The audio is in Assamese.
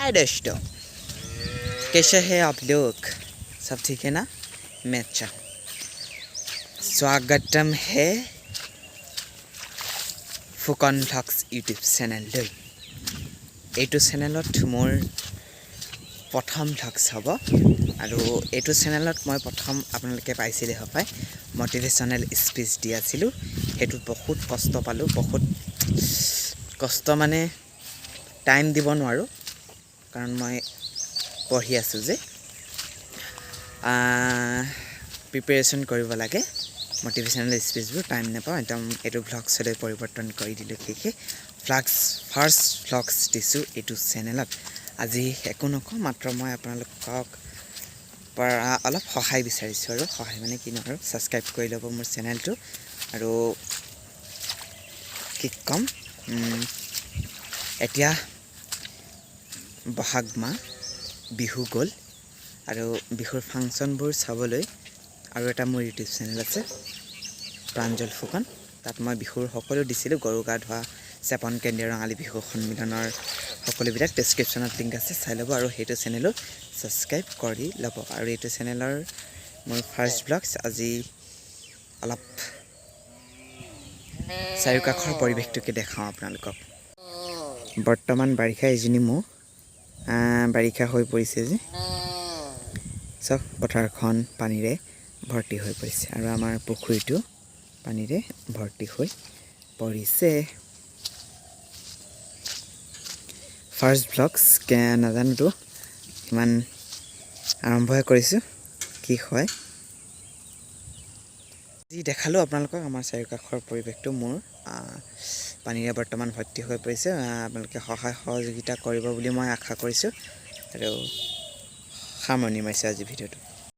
हाय दोस्तों, कैसे हैं आप लोग? सब ठीक है ना? मैं अच्छा। स्वागतम है ফুকন ভ্লগছ ইউটিউব চেনেললৈ। এইটো চেনেলত মোৰ প্ৰথম ভ্লগছ হ'ব আৰু এইটো চেনেলত মই প্ৰথম আপোনালোকে পাইছিলে হপায়, মটিভেশ্যনেল স্পীচ দি আছিলোঁ। সেইটোত বহুত কষ্ট পালোঁ, বহুত কষ্ট। মানে টাইম দিব নোৱাৰোঁ, কাৰণ মই পঢ়ি আছোঁ যে প্ৰিপেৰেশ্যন কৰিব লাগে। মটিভেশ্যনেল স্পীচবোৰ টাইম নাপাওঁ। একদম এইটো ভ্লগছলৈ পৰিৱৰ্তন কৰি দিলোঁ। সেয়েহে ভ্লগছ, ফাৰ্ষ্ট ভ্লগছ দিছোঁ এইটো চেনেলত। আজি একো নকওঁ, মাত্ৰ মই আপোনালোকক পৰা অলপ সহায় বিচাৰিছোঁ। আৰু সহায় মানে কিনো আৰু, ছাবস্ক্ৰাইব কৰি ল'ব মোৰ চেনেলটো। আৰু কি ক'ম, এতিয়া বহাগ মাহ, বিহু গ'ল আৰু বিহুৰ ফাংচনবোৰ চাবলৈ আৰু এটা মোৰ ইউটিউব চেনেল আছে, প্ৰাঞ্জল ফুকন। তাত মই বিহুৰ সকলো দিছিলোঁ, গৰু গা ধোৱা, চেপন, কেন্দ্ৰীয় ৰঙালী বিহু সন্মিলনৰ সকলোবিলাক। ডেছক্ৰিপশ্যনত লিংক আছে, চাই ল'ব আৰু সেইটো চেনেলো ছাবস্ক্ৰাইব কৰি ল'ব। আৰু এইটো চেনেলৰ মোৰ ফাৰ্ষ্ট ভ্লগছ। আজি অলপ চাৰিওকাষৰ পৰিৱেশটোকে দেখাওঁ আপোনালোকক। বৰ্তমান বাৰিষা, এজনী ম'হ, বাৰিষা হৈ পৰিছে যে চব পথাৰখন পানীৰে ভৰ্তি হৈ পৰিছে আৰু আমাৰ পুখুৰীটো পানীৰে ভৰ্তি হৈ পৰিছে। ফাৰ্ষ্ট ভ্লগছ, নাজানোতো ইমান, আৰম্ভহে কৰিছোঁ, কি হয়। যি দেখালোঁ আপোনালোকক আমাৰ চাৰিওকাষৰ পৰিৱেশটো, মোৰ পানীৰে বৰ্তমান ভৰ্তি হৈ পৰিছে। আপোনালোকে সহায় সহযোগিতা কৰিব বুলি মই আশা কৰিছোঁ আৰু সামৰণি মাৰিছোঁ আজি ভিডিঅ'টো।